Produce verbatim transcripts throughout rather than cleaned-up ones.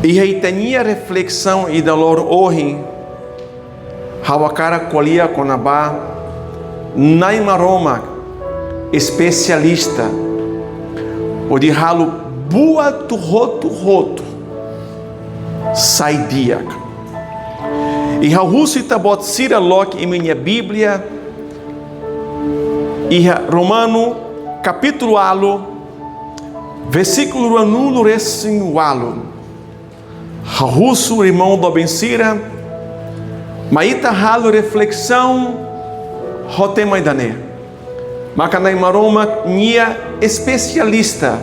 Iha ita-nia reflesaun ida loron ohin, ha'u hakarak ko'alia kona-ba Na'i Maromak espesialista hodi halo buat hotu-hotu sai di'ak. I ha'u husu ita-boot sira loke imi-nia Bíblia iha Romanu kapítulu ualu, versíkulu ruanulu-resin-ualu. Ha'u husu irmaun doben sira, mai ita halo reflesaun ho tema ida-ne'e. Maka Na'i Maromak nia espesialista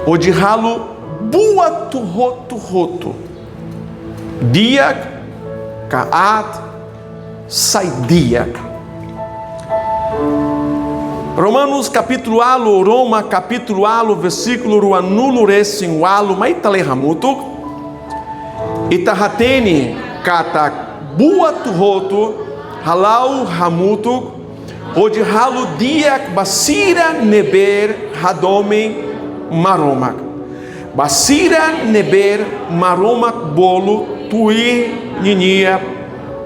hodi halo buat hotu-hotu di'ak ka aat sai di'ak. Romanus kapítulu ualu, Roma kapítulu ualu, versíkulu ruanulu-resin-ualu, mai ita lee hamutuk. Ita hatene katak buat hotu hala'o hamutuk hodi halo di'ak ba sira ne'ebé hadomi Maromak, ba sira ne'ebé Maromak bolu tuir ninia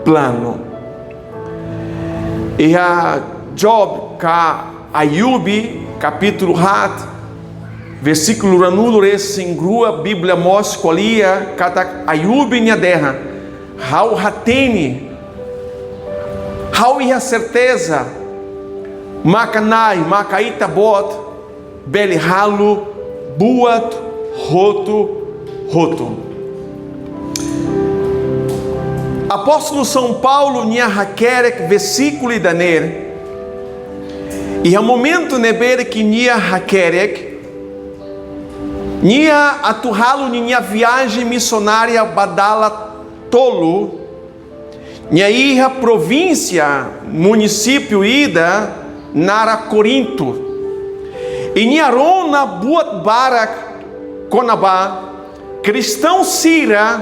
planu. Iha Job ka Ayub kapítulu haat, versíkulu ruanulu-resin-rua, Bíblia mós ko'alia katak Ayub nia dehan: Ha'u hatene, ha'u iha serteza, maka Na'i, maka Ita-Boot bele halo buat hotu-hotu. Apóstolu São Paulo nia hakerek versíkulu ida-ne'e iha momentu ne'ebé ke nia hakerek, nia atu halo ninia viajen misionária ba dala tolu, nia iha provínsia, munisípiu ida naran Korintu. I nia rona buat barak kona-ba kristaun sira,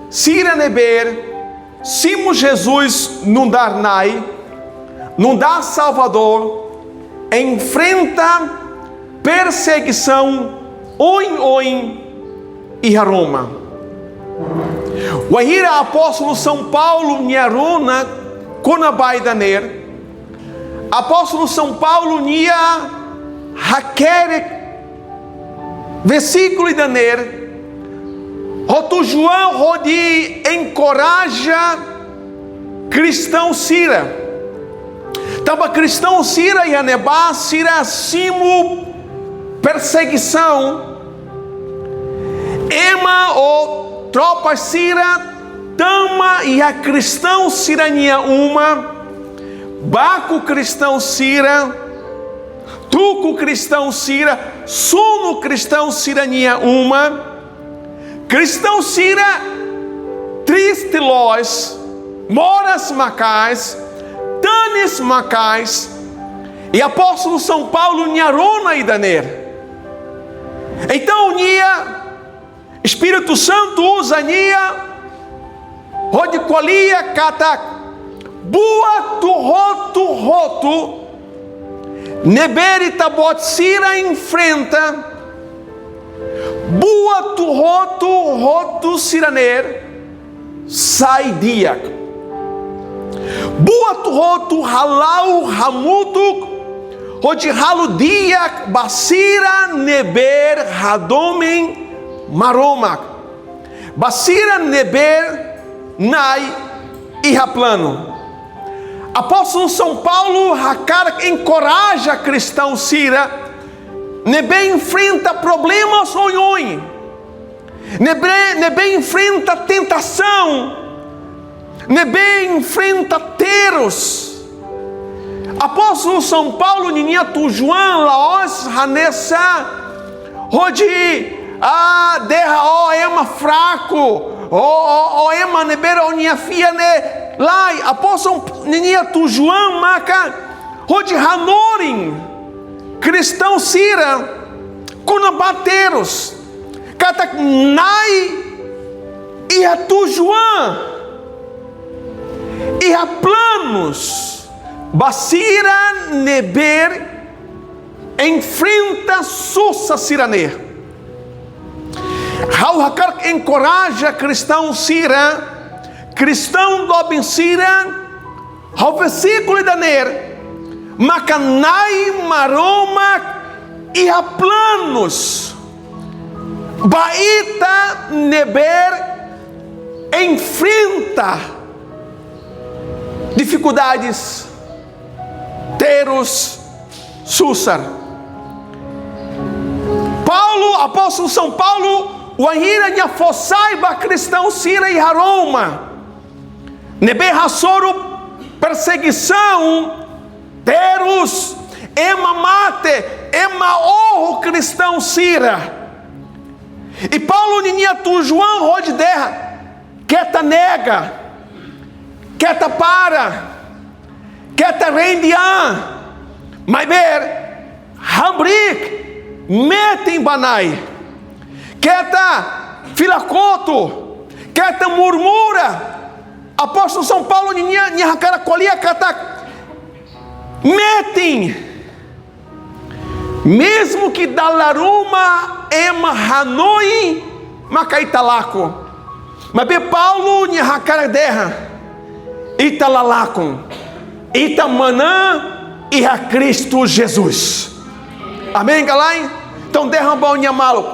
sira ne'ebé simu Jesus nu'udar Na'i, nu'udar Salvadór, enfrenta persegisaun oioin iha Roma. Wainhira apóstolu São Paulo nia rona kona-ba ida-ne'e, apóstolu São Paulo nia hakerek versíkulu ida-ne'e ho tujuan hodi enkoraja kristaun sira. Tanba kristaun sira iha ne'ebá sira simu persegisaun, ema ou tropa sira tama iha kristaun sira-nia uma, baku kristaun sira, tuku kristaun sira, sunu kristaun sira-nia uma. Kristaun sira triste loos, moras maka'as, tanis maka'as, i apóstolu São Paulo nia rona ida-ne'e. Entaun, nia Espíritu Santu uza nia hodi ko'alia katak buat hotu-hotu ne'ebé ita-boot sira enfrenta, buat hotu-hotu sira-ne'e sai di'ak. Buat hotu hala'o hamutuk hodi halo di'ak ba sira ne'ebé hadomi Maromak, ba sira ne'ebé Na'i iha planu. Apóstolu São Paulo hakarak enkoraja kristaun sira ne'ebé enfrenta problemas oioin, ne'ebé, ne'ebé enfrenta tentasaun, ne'ebé enfrenta terus. Apóstolu São Paulo ninia tujuan la'ós hanesan hodi, ah, dehan ó ema fraku, ó, ó, ó ema ne'ebé ó-nia fiar ne'e. Lae, apóstolu ninia tujuan maka hodi hanorin kristaun sira kona-ba terus katak Na'i iha tujuan, iha planus ba sira ne'ebé enfrenta susar sira-ne'e. Ha'u hakarak enkoraja kristaun sira, kristaun doben sira, ho versíkulu ida-ne'e, maka Na'i Maromak iha planus ba ita ne'ebé enfrenta difikuldades, terus, susar. Paulo, apóstolu São Paulo, wainhira nia fó sai ba kristaun sira iha Roma, ne'ebé hasoru persegisaun, terus, ema mate, ema oho kristaun sira. I Paulo ninia tujuan hodi dehan: keta nega, keta para, keta rende an, maibé hamriik, metin ba Na'i. Keta fila kotuk, keta murmura. Apóstolu São Paulo ninia, nia hakarak ko'alia katak metin, mezmu ke dala ruma ema hanoin maka ita lakon. Maibé Paulo nia hakarak dehan: ita la lakon, ita manán iha Kristu Jesus. Amen ka lae? Entaun dehan ba ó-nia maluk,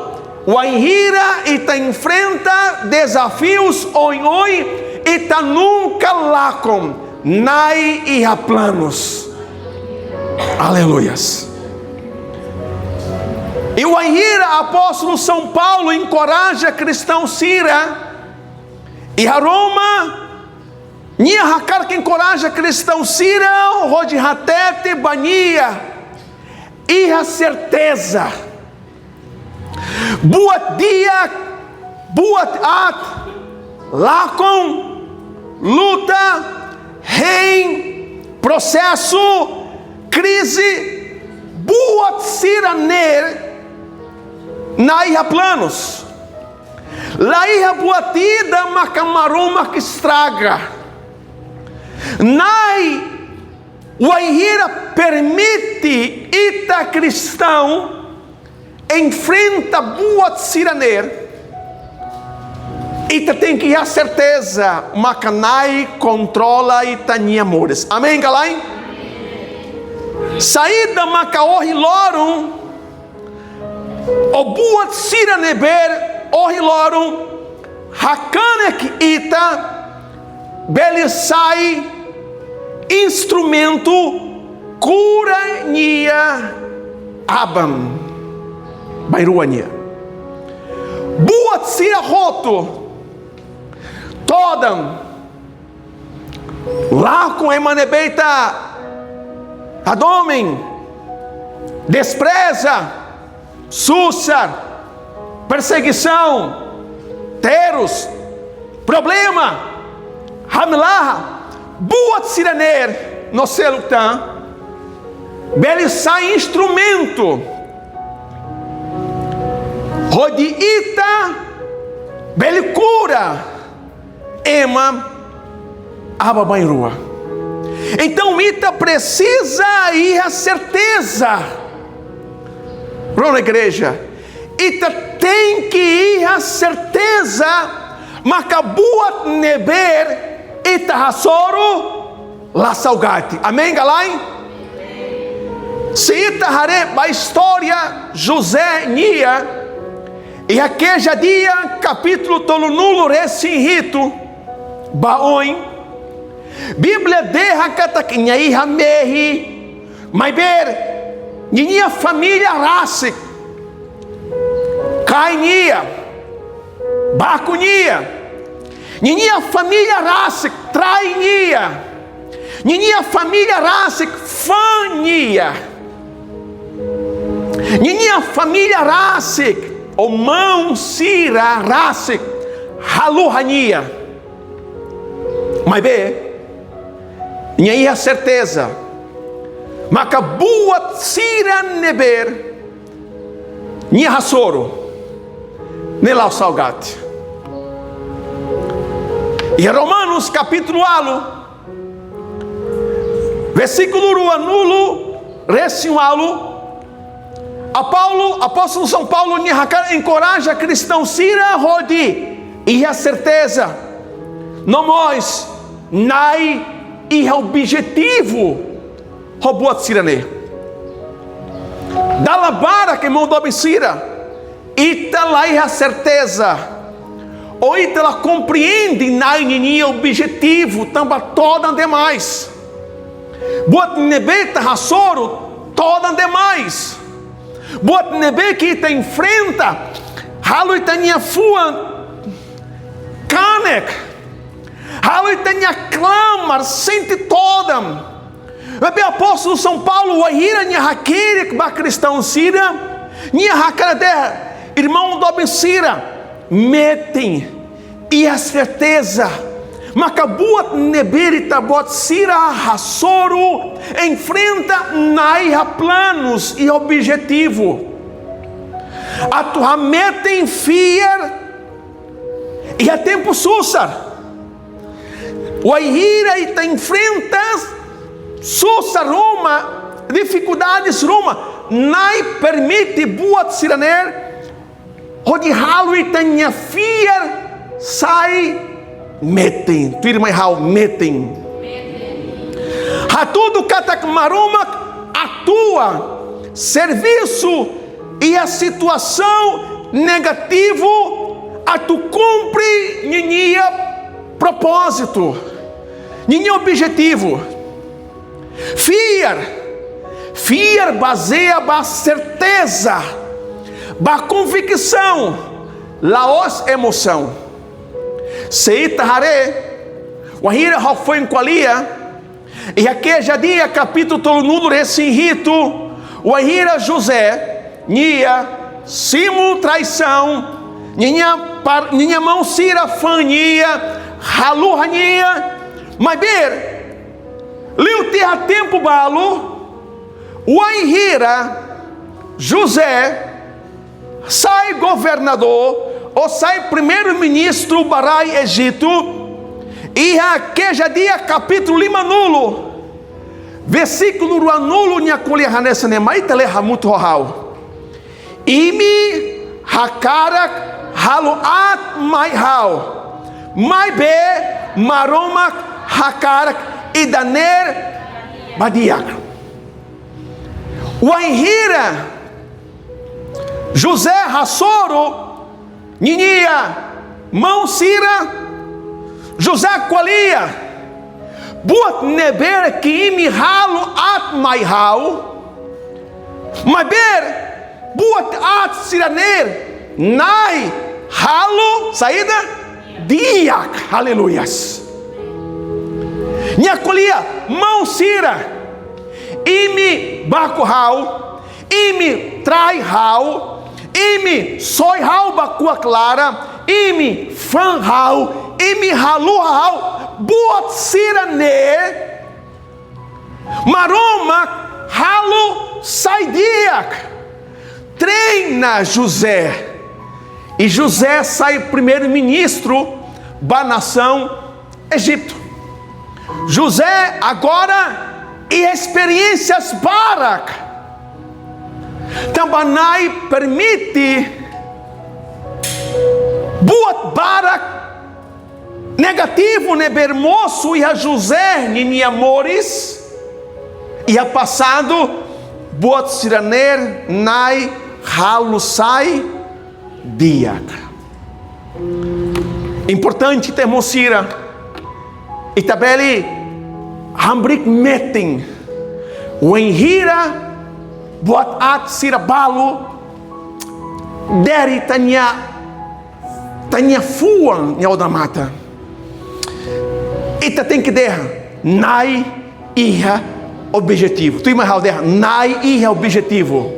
wainhira ita enfrenta dezafius oioin, ita nunka lakon, Na'i iha planus. Aleluias. I wainhira apóstolu São Paulo enkoraja kristaun sira iha Roma, nia hakarak enkoraja kristaun sira hodi hatete ba nia iha serteza. Buat di'ak, buat aat, lakon, luta, hein, prosesu, krize, buat sira-ne'e Na'i iha planus. La iha buat ida maka Maromak estraga. Na'i, wainhira permite ita kristaun enfrenta buat sira-ne'e, ita tenke iha serteza maka Na'i kontrola ita-nia moris. Amen ka lae? Saida maka ohin loron, ou buat sira ne'ebé ohin loron hakanek ita bele sai instrumentu kura nia aban-bainrua nian. Buat sira hotu, todan, lakon ema ne'ebé ita hadomi, despreza, susar, persegisaun, terus, problema, hamlaha, buat sira-ne'e no seluk tan, bele sai instrumentu hodi ita bele kura ema aban-bainrua. Entaun, ita presiza iha serteza. Rona igreja, ita tenke iha serteza maka buat ne'ebé ita hasoru la saugati. Amen ka lae? Se ita haree ba istória José nian, iha Kejadian kapítulu tolunulu-resin-hitu ba oin, Bíblia dehan katak nia iha mehi, maibé ninia família rasik kaer nia, baku nia. Ninia família rasik trai nia. Ninia família rasik fa'an nia. Ninia família rasik, ou maun sira rasik haluha nia. Maibé nia iha serteza maka buat sira ne'ebé nia hasoru, ne'e la'o saugati. Iha Romanus kapítulu ualu, versíkulu ruanulu-resin-ualu, A Paulo, apóstolu São Paulo nia hakarak enkoraja kristaun sira hodi iha serteza, no mós Na'i iha objetivu ho buat sira-ne'e. Dala barak, irmaun doben sira, ita la iha serteza, ou ita la komprende Na'i ninia objetivu tanba todan demais. Buat ne'ebé ita hasoru todan demais. Buat ne'ebé ke ita enfrenta halo ita-nia fuan kanek, halo ita-nia klamar, sente todan. Maibé apóstolu São Paulo, wainhira nia hakerek ba kristaun sira, nia hakarak dehan, irmaun doben sira, metin, iha serteza, maka buat ne'ebé ita-boot sira hasoru, enfrenta, Na'i iha planus i objetivu atu hametin fiar iha tempu susar. Wainhira ita enfrenta susar ruma, difikuldades ruma, Na'i permite buat sira-ne'e hodi halo ita-nia fiar sai metin. Tuirmai ha'u, metin. Hatudu katak Maromak atua, servisu iha situasaun negativu atu kumpre ninia propózitu, ninia objetivu. Fiar, fiar bazeia ba serteza, ba konviksaun, la'ós emosaun. Se ita haree, wainhira ha'u foin ko'alia, iha Kejadian kapítulu tolunulu-resin-hitu, wainhira José, nia simu traisaun, ninia par-, ninia maun sira fa'an nia, haluha nia, maibé, liu tiha tempu balu, wainhira José sai governadór, ou sai primeiru-ministru ba rai Ejitu, iha Kejadian kapítulu limanulu, versíkulu ruanulu nia ko'alia hanesan ne'e, mai ita lee hamutuk ho ha'u. Imi hakarak halo aat mai ha'u, maibé Maromak hakarak ida-ne'e ba di'ak. Wainhira José hasoru ninia maun sira, José ko'alia, buat ne'ebé ke imi halo aat mai ha'u, maibé buat aat sira-ne'e Na'i halo saida? Di'ak. Aleluias. Nia ko'alia, maun sira, imi baku ha'u, imi trai ha'u, imi soi ha'u ba kuak laran, imi fa'an ha'u, imi haluha ha'u, buat sira-ne'e Maromak halo sai di'ak. Treina José. I José sai primeiru-ministru ba nasaun Ejitu. José agora iha esperiénsias barak. Tanba Na'i permite buat barak negativu ne'ebé mosu iha José ninia moris, iha pasadu, buat sira-ne'e Na'i halo sai di'ak. Importante, irmaun sira, ita bele hamriik metin wainhira buat aat sira balu dere ita-nia, ita-nia fuan nia odamatan. Ita tenke dehan, Na'i iha objetivu. Tuirmai ha'u dehan, Na'i iha objetivu.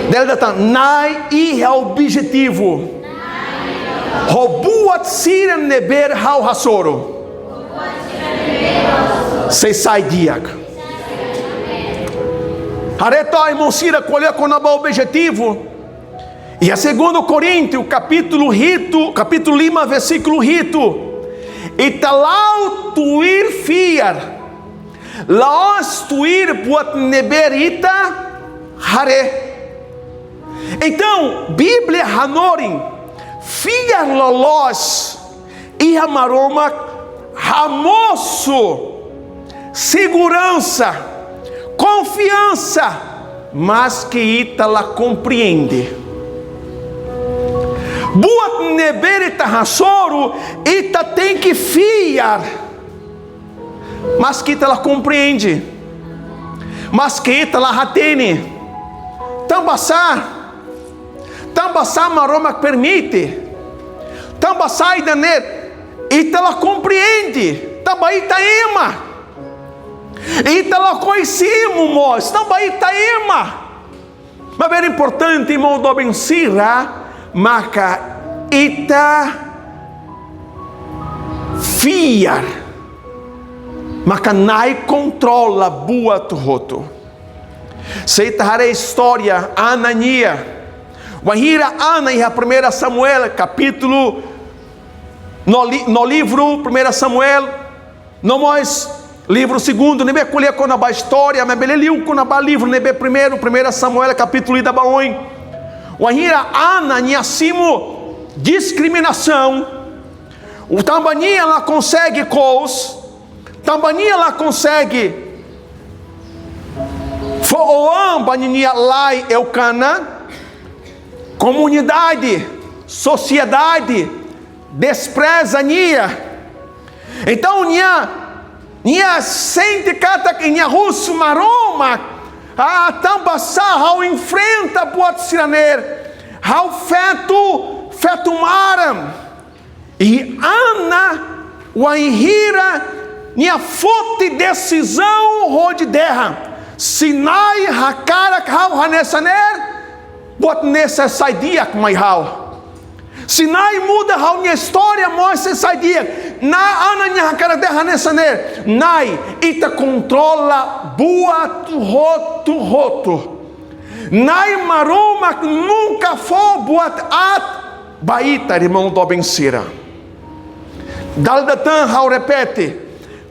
Dala ida tan, Na'i iha objetivu ho buat sira ne'ebé ha'u hasoru. Sei sai di'ak. Haree to'ok, irmaun sira, ko'alia kona-ba objetivu. Iha segundu Koríntiu, kapítulu hitu, kapítulu lima, versíkulu hitu. Ita la'o tuir fiar, la'ós tuir buat ne'ebé ita haree. Entaun, Bíblia hanorin, fiar loloos iha Maromak hamosu seguransa, konfiansa, maske ita la komprende. Buat ne'ebé ita hasoru, ita tenke fiar. Maske ita la komprende, maske ita la hatene. Tanba sá? Tanba sá Maromak permite? Tanba sá ida-ne'e ita la komprende? Tanba ita ema. Ita lakohi simu mós, tanba ita ema. Maibé importante, irmaun doben sira, maka ita fiar, maka Na'i kontrola buat hotu. Se ita haree istória Ana nian, wainhira Ana iha Primeira Samuel, kapítulu no li-, no livru Primeira Samuel, no mós livru segundu, ne'ebé ko'alia kona-ba istória, maibé bele liu kona-ba livru ne'ebé primeiru, Primeira Samuel, kapítulu ida ba oin. Wainhira Ana nia simu diskriminasaun, tanba nia la konsege kous, tanba nia la konsege fó oan ba ninia lai Elkana, komunidade, sosiedade despreza nia. Entaun, nia, nia sente katak nia husu Maromak: Ah, tanba sá ha'u enfrenta buat sira-ne'e? Ha'u feto, feto maran. I Ana, wainhira nia foti desizaun hodi dehan: Se Na'i hakarak ha'u hanesan ne'e, buat ne'e sei sai di'ak mai ha'u. Se Na'i muda ha'u-nia istória mós sei sai di'ak. Na'i, Ana nia hakarak dehan hanesan ne'e: Na'i, Ita kontrola buat hotu-hotu. Na'i Maromak nunka fó buat aat ba ita, irmaun doben sira. Dala ida tan ha'u repete: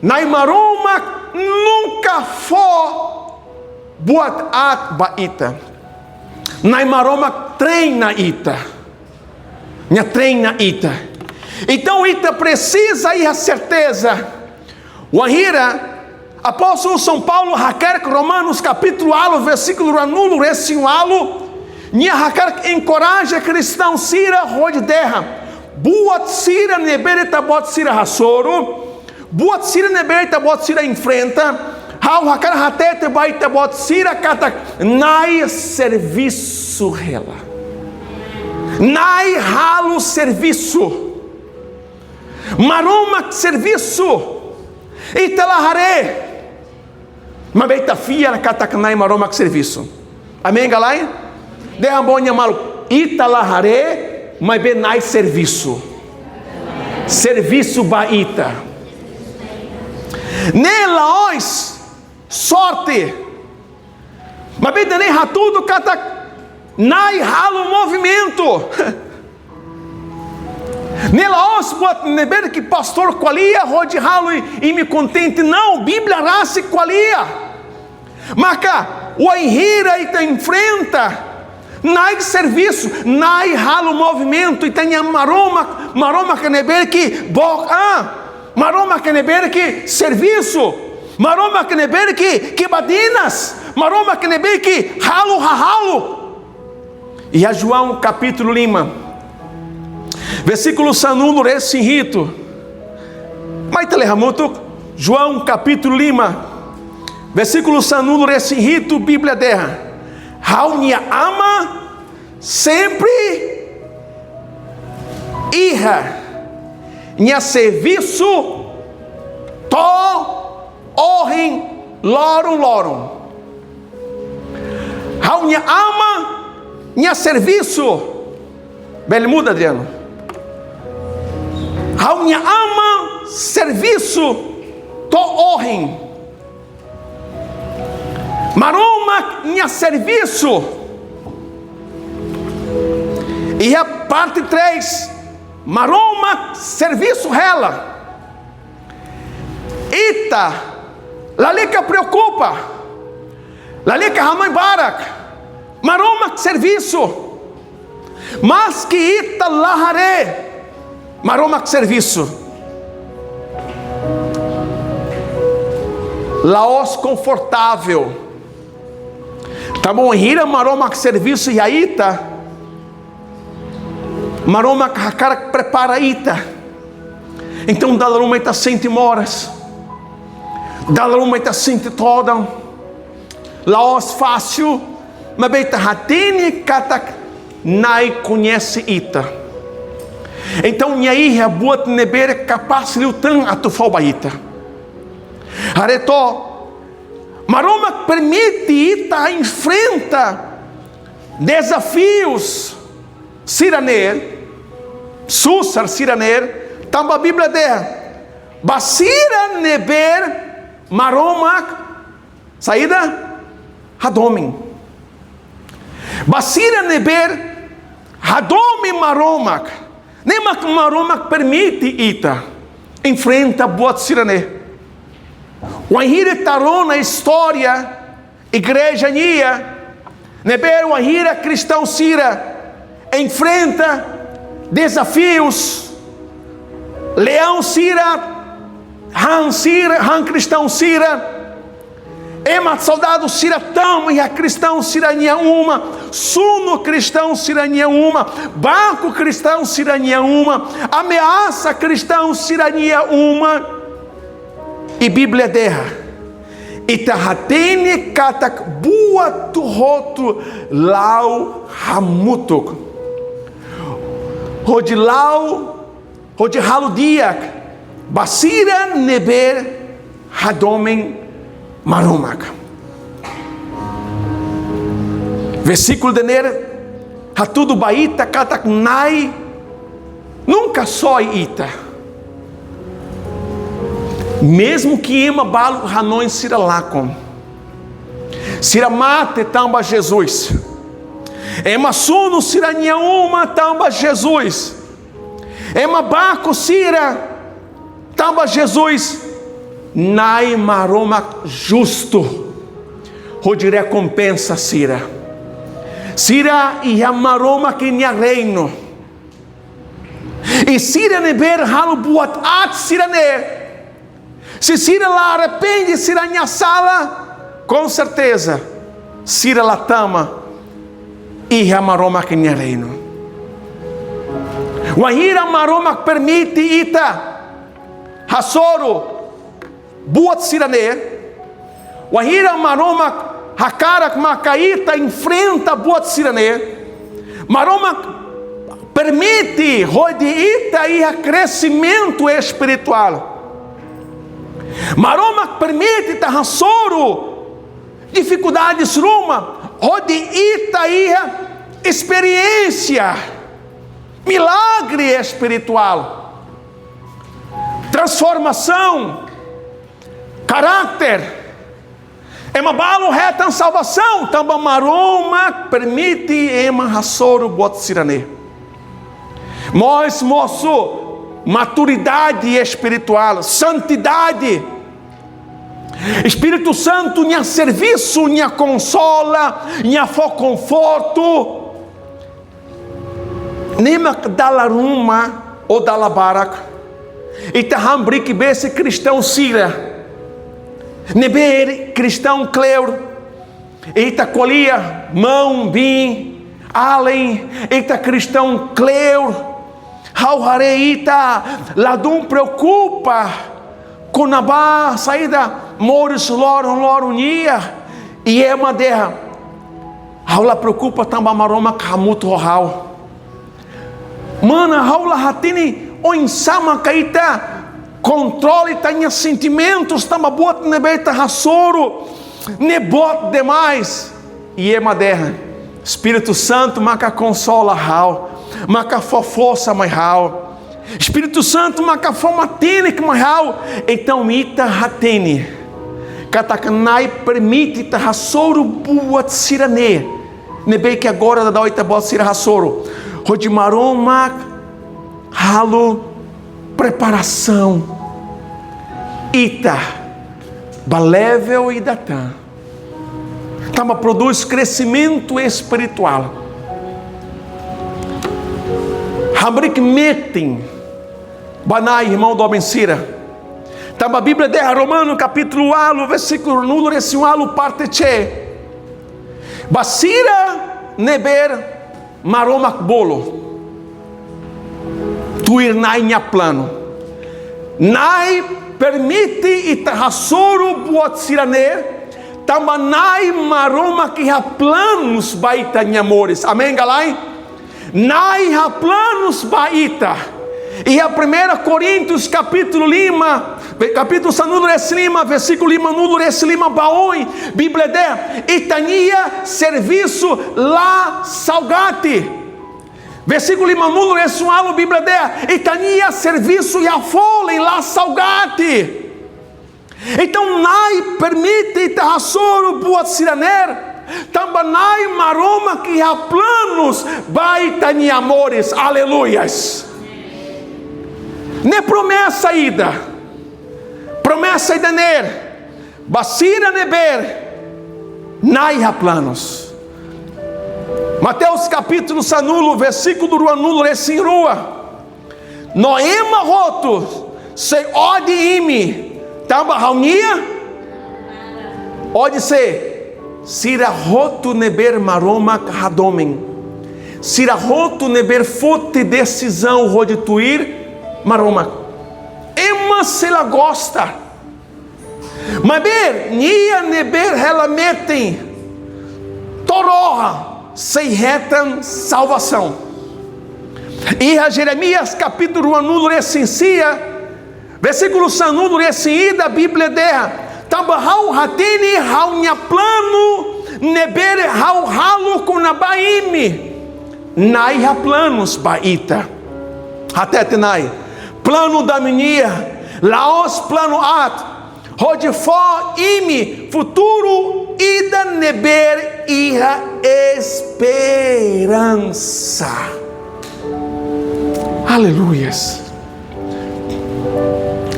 Na'i Maromak nunka fó buat aat ba ita. Na'i Maromak treina ita. Nia treina ita. Entaun, ita presiza iha serteza. Wainhira Apóstolu São Paulo hakerek Romanus kapítulu ualu, versíkulu ruanulu-resin-ualu, nia hakerek enkoraja kristaun sira hodi dehan: Buat sira ne'ebé ita-boot sira hasoru, buat sira ne'ebé ita-boot sira enfrenta, ha'u hakarak hatete ba ita-boot sira katak Na'i servisu hela. Na'i halo servisu. Maromak servisu. Ita la haree, maibé ita fiar katak Na'i Maromak servisu. Amen ka lae? Dehan ba ó-nia maluk: Ita la haree, maibé Na'i servisu. Servisu ba ita. Ne'e la'ós sorte. Maibé ita-nia hatudu katak Na'i halo movimentu. Ne'e la'ós buat ne'ebé ke pastór ko'alia hodi halo i, imi kontente. Não, Bíblia rasik ko'alia. Maka, wainhira ita enfrenta, Na'i servisu, Na'i halo movimentu, ita-nia Maromak, Maromak ne'ebé ke book an, Maromak ne'ebé ke servisu, Maromak ne'ebé ke, ke badinas, Maromak ne'ebé ke halo hahalok. Iha João kapítulu lima, versíkulu sanulu-resin-hitu. Mai ita lee hamutuk, João kapítulu lima, versíkulu sanulu-resin-hitu, Bíblia dehan: Ha'u-nia Aman sempre iha nia servisu to'o ohin loron-loron. Ha'u-nia Aman nia servisu. Bele muda, Adriano. Ha'u-nia Aman servisu to'o ohin. Maromak nia servisu. Iha parte três, Maromak servisu hela. Ita lalika preokupa, lalika hanoin barak. Maromak servisu. Maski ita la haree Maromak servisu, la'ós konfortavel. Tanba wainhira Maromak servisu iha ita, Maromak hakarak prepara ita. Entaun, dala ruma ita sente moras, dala ruma ita sente todan, la'ós fasil, maibé ita hatene katak Na'i koñese ita. Entaun, Nia iha buat ne'ebé kapás liután atu fó ba ita. Haree to'ok, Maromak permite ita enfrenta dezafius sira-ne'e, susar sira-ne'e, tanba Bíblia dehan, ba sira ne'ebé Maromak saida? Hadomi. Ba sira ne'ebé hadomi Maromak, ne'e mak Maromak permite ita enfrenta buat sira-ne'e. Wainhira ita rona istória igreja nian, ne'ebé wainhira kristaun sira enfrenta dezafius, leaun sira han sira, han kristaun sira, ema soldadu sira tama iha kristaun sira-nia uma, sunu kristaun sira-nia uma, baku kristaun sira-nia uma, ameasa kristaun sira-nia uma. I Bíblia dehan, ita hatene katak buat hotu la'o hamutuk hodi la'o, hodi halo di'ak ba sira ne'ebé hadomi Maromak. Versíkulu ida-ne'e hatudu ba ita katak Na'i nunka soi ita. Mezmu ke ema balu hanoin sira lakon, sira mate tanba Jesus, ema sunu sira-nia uma tanba Jesus, ema baku sira tanba Jesus, Na'i Maromak justu hodi rekompensa sira. Sira iha Maromak nia reinu. I sira ne'ebé halo buat aat sira-ne'e, se sira la arrepende sira-nia sala, com certeza sira la tama iha Maromak nia reinu. Wainhira Maromak permite ita hasoru buat sira-ne'e, wainhira Maromak hakarak maka ita enfrenta buat sira-ne'e, Maromak permite hodi ita iha kresimentu espirituál. Maromak permite ita hasoru difikuldades ruma hodi ita iha esperiénsia milagre espirituál, transformasaun karakter. Ema balu hetan salvasaun tanba Maromak permite ema hasoru buat sira-ne'e. Mós mosu maturidade espirituál, santidade. Espíritu Santu nia servisu, nia konsola, nia fó konfortu. Ne'e mak dala ruma ou dala barak ita hamriik besik kristaun sira ne'ebé kristaun kleur. Ita ko'alia maun-bin, alin, ita kristaun kleur. Ha'u haree ita ladún preokupa kona-ba saida moris loron-loron nian. I ema dehan, ha'u la preokupa tanba Maromak hamutuk ho ha'u. Mana, ha'u la hatene oinsá maka ita kontrola ita-nia sentimentus tanba buat ne'ebé ita hasoru ne'e boot demais. I ema dehan, Espíritu Santu maka konsola ha'u, maka fó forsa mai ha'u. Espíritu Santu maka fó matenek mai ha'u. Entaun ita hatene katak Na'i permite ita hasoru buat sira-ne'e, ne'ebé ke agora daudaun ita-boot sira hasoru, hodi Maromak halo preparasaun ita ba level ida tan. Tanba prodús kresimentu espirituál. Hamriik metin ba Na'i, irmaun doben sira. Tanba Bíblia dehan Romanu kapítulu ualu, versíkulu ruanulu-resin-ualu, parte C. Ba sira ne'ebé Maromak bolu, tuir Na'i nia planu. Na'i permite ita hasoru buat sira-ne'e, tanba Na'i Maromak iha planus ba ita-nia moris. Amen ka lae? Na'i iha planus ba ita. Iha Primeira Koríntius kapítulu lima, ve-, kapítulu sanulu-resin-lima, versíkulu limanulu-resin-lima ba oin, Bíblia dehan, ita-nia servisu la saugati. Versíkulu limanulu-resin-ualu, Bíblia dehan, ita-nia servisu iha folin, la saugati. Entaun, Na'i permite ita hasoru buat sira-ne'e, tanba Na'i Maromak iha planus ba ita-nia moris. Aleluias. Ne'e promesa ida. Promesa ida-ne'e ba sira ne'ebé Na'i iha planus. Mateus kapítulu sanulu, versíkulu ruanulu-resin-rua. No ema hotu sei odi imi, tanba ha'u-nia, odi sé, sira hotu ne'ebé Maromak hadomi. Sira hotu ne'ebé foti desizaun hodi tuir Maromak. Ema sei la gosta. Maibé nia ne'ebé hela metin to'o rohan sei hetan salvasaun. Iha Jeremias kapítulu ruanulu-resin-sia, versíkulu sanulu-resin-ida, Bíblia dehan, tanba ha'u hatene ha'u-nia planu ne'ebé ha'u halo kona-ba imi. Na'i iha planus ba ita. Hatete Na'i, planu dame nian, la'ós planu aat, hodi fó imi futuru ida ne'ebé iha esperansa. Aleluias.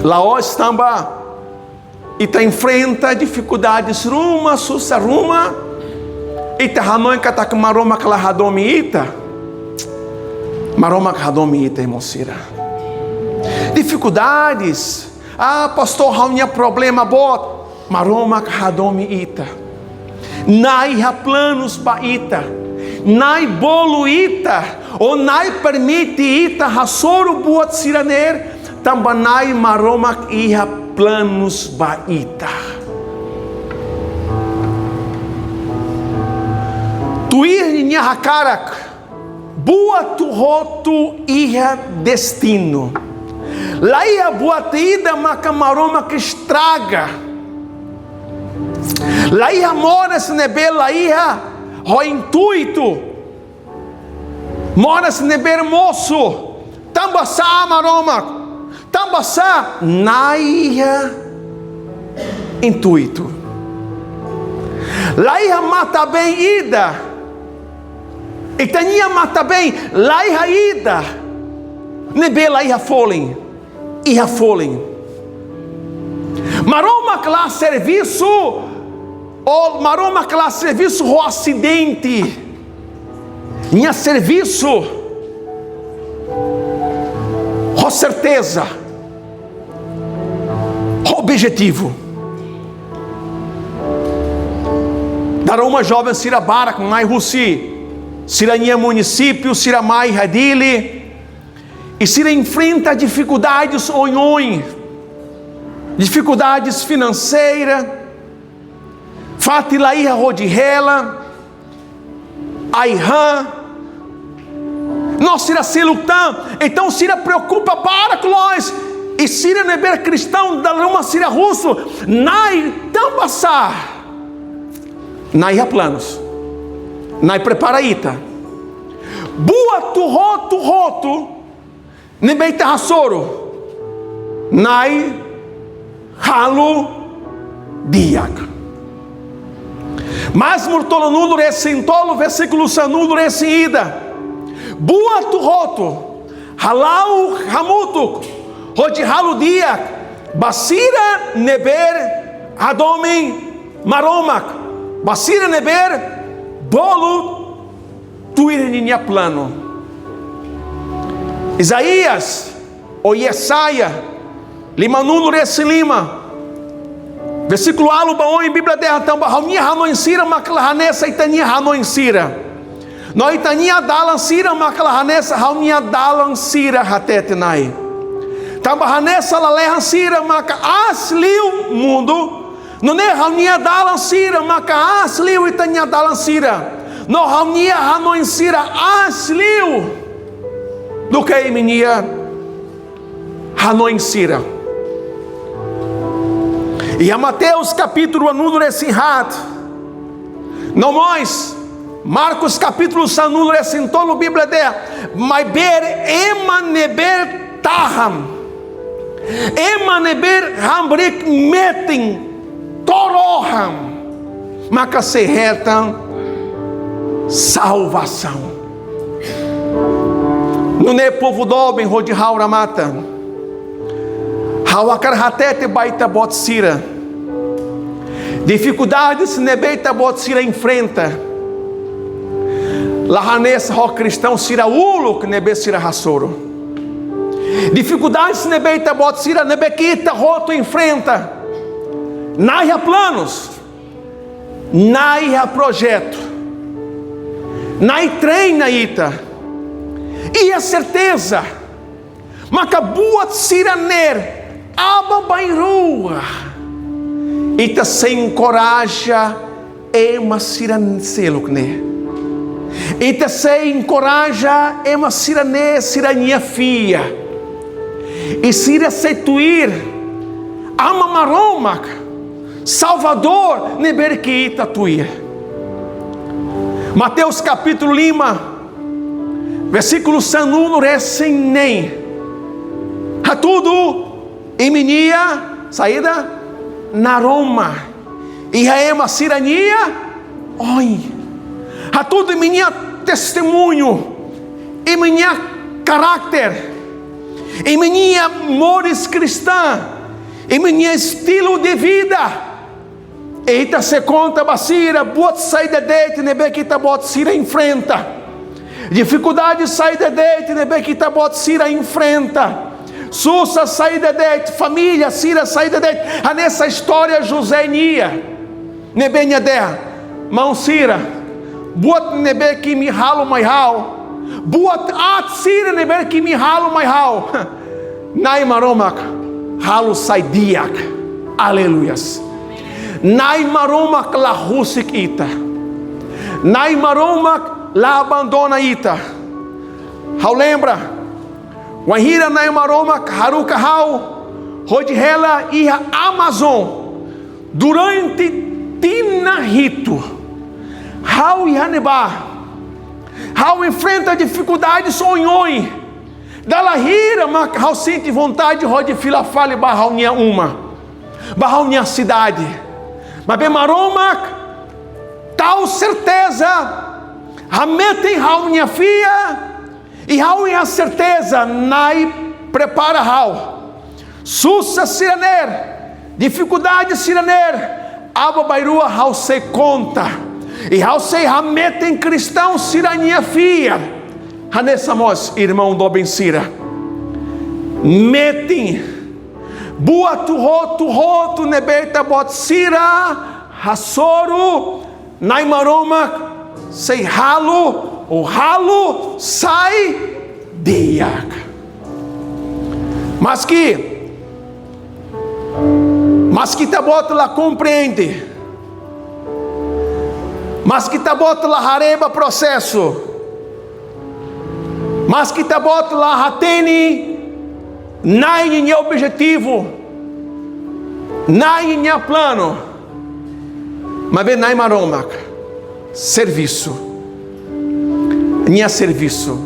La'ós tanba ita enfrenta difikuldades ruma, susar ruma, ita hanoin katak Maromak la hadomi ita. Maromak hadomi ita, irmaun sira. Difikuldades, ah, pastór, ha'u-nia problema boot. Maromak hadomi ita. Na'i iha planus ba ita. Na'i bolu ita, ou Na'i permite ita hasoru buat sira-ne'e, tanba Na'i Maromak iha planus ba ita. Tuir nia hakarak, buat hotu iha destinu. La iha buat ida maka Maromak estraga. La iha moras ne'ebé la iha ho intuitu. Moras ne'ebé mosu. Tanba sá, Maromak? Tanba sá? Na'i iha intuitu. La iha matan-been ida. Ita-nia matan-been la iha ida ne'ebé la iha folin. Iha folin. Maromak la servisu, ou Maromak la servisu ho asidente. Nia servisu ho serteza, ho objetivu. Dala ruma joven sira barak mai husi sira-nia munisípiu, sira mai iha Dili, i sira enfrenta difikuldades oioin, difikuldades finanseiras, fatin la iha hodi hela, ai-han, no sira seluk tan. Entaun sira preokupa barak loos. I sira ne'ebé kristaun dala ruma sira husu: Na'i, tanba sá? Na'i iha planus. Na'i prepara ita. Buat hotu-hotu ne'ebé ita hasoru, Na'i halo di'ak. Mazmur tolunulu-resin-tolu, versíkulu sanulu-resin-ida. Buat hotu hala'o hamutuk hodi halo di'ak ba sira ne'ebé hadomi Maromak. ba sira ne'ebé bolu tuir ninia planu. Isaías, ou Yesaya, lima-nulu-resin-lima, versíkulu ualu ba oin, Bíblia dehan: Tanba ha'u-nia hanoin sira maka la hanesan ita-nia hanoin sira, no ita-nia dalan sira maka la hanesan ha'u-nia dalan sira, hatete Na'i. Tanba hanesan lalehan sira maka aas liu mundu, nune'e ha'u-nia dalan sira maka aas liu ita-nia dalan sira, no ha'u-nia hanoin sira aas liu duké imi-nia hanoin sira. Iha Mateus kapítulu ruanulu-resin-haat, no mós Marcos kapítulu sanulu-resin-tolu, Bíblia dehan: Maibé ema ne'ebé tahan, ema ne'ebé hamriik metin to'o rohan, maka sei hetan salvasaun. Nune'e povu doben hodi ha'u remata, ha'u hakarak hatete ba ita-boot sira: difikuldades ne'ebé ita-boot sira enfrenta la hanesan ho kristaun sira uluk ne'ebé sira hasoru. Difikuldades ne'ebé ita-boot sira, ne'ebé ke ita hotu enfrenta, Na'i iha planus, Na'i iha projetu, Na'i treina ita. Iha serteza maka buat sira-ne'e aban-bainrua ita sei enkoraja ema sira seluk ne'e. Ita sei enkoraja ema sira-ne'e sira-nia fiar, i sira sei tuir Aman Maromak, Salvadór ne'ebé ke ita tuir. Mateus kapítulu lima, versíkulu sanulu-resin-neen. Hatudu imi-nia saida? Naroman iha ema sira-nia oin. Hatudu imi-nia testemuñu, imi-nia karakter, imi-nia moris kristaun, imi-nia estilu de vida. Ita sei konta ba sira buat saida de'it ne'ebé ke ita-boot sira enfrenta. Difikuldade saida de'it ne'ebé ke ita-boot sira enfrenta. Susar saida de'it, família sira saida de'it. Hanesan istória José nian, ne'ebé nia dehan: Maun sira, buat ne'ebé ke imi halo mai ha'u, buat aat sira ne'ebé ke imi halo mai ha'u, Na'i Maromak halo sai di'ak. Aleluias. Na'i Maromak la husik ita. Na'i Maromak la abandona ita. Ha'u lembra, wainhira Na'i Maromak haruka ha'u hodi hela iha Amazon durante tinan hitu, ha'u iha ne'ebá, ha'u enfrenta difikuldades oioin. Dala hira mak ha'u sente vontade hodi fila fali ba ha'u-nia uma, ba ha'u-nia sidade. Maibé Maromak tau serteza, hametin ha'u-nia fiar, i ha'u iha serteza Na'i prepara ha'u. Susar sira-ne'e, difikuldade sira-ne'e, aban-bainrua ha'u sei konta. I ha'u sei hametin kristaun sira-nia fiar. Hanesan mós irmaun doben sira. Metin buat hotu-hotu ne'ebé ita-boot sira hasoru, Na'i Maromak sei halo, ou halo sai di'ak. Maski, maski ita-boot la komprende, maski ita-boot la haree ba prosesu, maski ita-boot la hatene Na'i ninia objetivu, Na'i ninia planu, maibé Na'i Maromak servisu, nia servisu.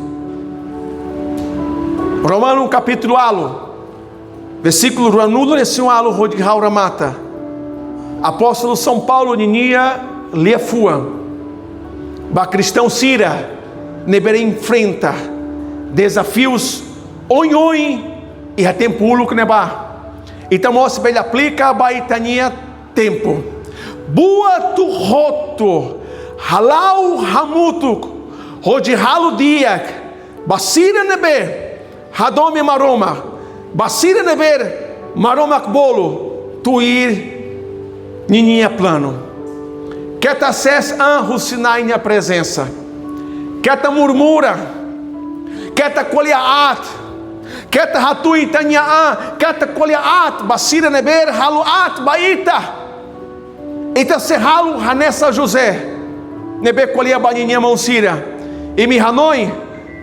Romanu kapítulu ualu, versíkulu ruanulu-resin-ualu hodi ha'u remata. Apóstolu São Paulo ninia liafuan ba kristaun sira ne'ebé enfrenta dezafius oioin iha tempu uluk ne'ebá. Ita mós bele aplika ba ita-nia tempu. Buat hotu-hotu hala'o hamutuk hodi halo di'ak ba sira ne'ebé hadomi Maromak, ba sira ne'ebé Maromak bolu tuir ninia planu. Keta sees an husi Na'i nia prezensa. Keta murmura. Keta ko'alia aat. Keta hatuun ita-nia an. Keta ko'alia aat ba sira ne'ebé halo aat ba ita. Ita sei halo hanesan José ne'ebé ko'alia ba ninia maun sira: Imi hanoin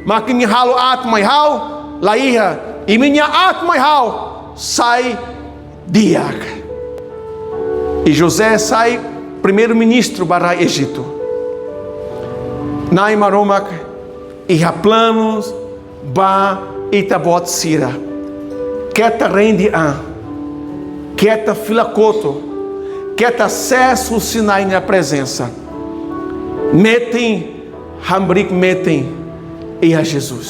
mak imi halo aat mai ha'u? Laiha, imi-nia aat mai ha'u sai di'ak. I José sai primeiru-ministru ba rai Ejitu. Na'i Maromak iha planus ba ita-boot sira. Keta rende an, keta fila kotuk, keta sees husi Na'i nia prezensa. Metin, hamriik metin iha Jesus.